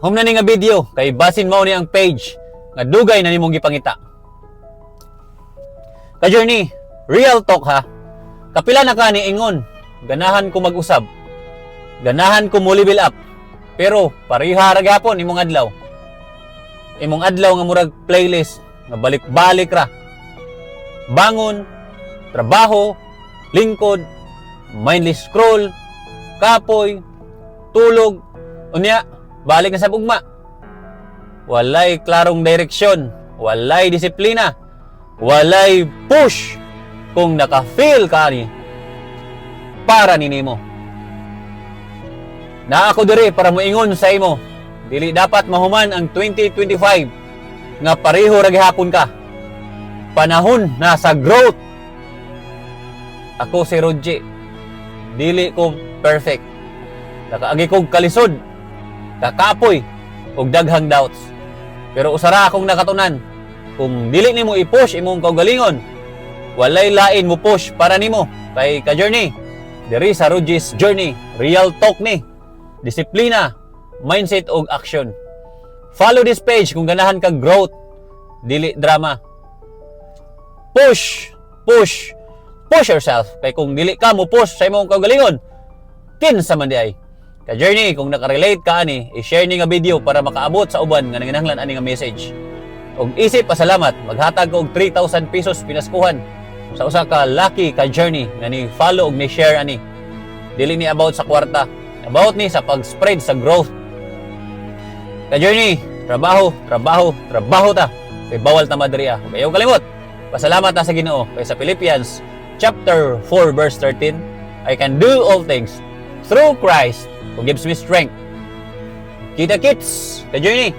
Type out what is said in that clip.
Humna ni nga video kay basin mao ni ang page nga dugay na nimong gipangita. Ka-journey, real talk ha. Kapila na ka ni ingon, "Ganahan ko mag-usab. Ganahan ko mo level up." Pero pareha ra gyapon imong adlaw. Imong adlaw nga murag playlist nga balik-balik ra. Bangon, trabaho, lingkod, mindless scroll, kapoy, tulog, unya, balik na sa ugma. Walay klarong direksyon, walay disiplina, walay push. Kung naka-feel ka ni, para ni nimo. Naa ko diri para moingon sa imo, dili dapat mahuman ang 2025 nga pareho ra gihapon ka. Panahon na sa growth. Ako si Rodji. Dili ko perfect. Nakaagi kog kalisod, kakapoy, ug daghang doubts. Pero usa ra akong nakatunan. Kung dili nimo i-push imong kaugalingon, walay lain mo push para nimo. Kay ka-journey, diri sa Rodji's Journey, real talk ni. Disiplina, mindset ug action. Follow this page kung ganahan kag growth, dili drama. Push, push, push yourself. Kay kung dili ka mo push sa imong kaugalingon, kinsa man diay? Ka-journey, kung nakarelate ka ani, i-share ni nga video para makaabot sa uban nga nanginahanglan ani nga message. Og isip pasalamat, maghatag ko og 3,000 pesos pinaskuhan sa usa ka lucky ka journey nga ni follow og ni share ani. Dili ni about sa kwarta, about ni sa pag-spread sa growth. Ka journey, trabaho, trabaho, trabaho ta. Kay bawal ta madria. Ug ayaw kalimot. Pasalamat ta sa Ginoo kay sa Philippians chapter 4 verse 13, "I can do all things through Christ who gives me strength." Kita kits, ka journey.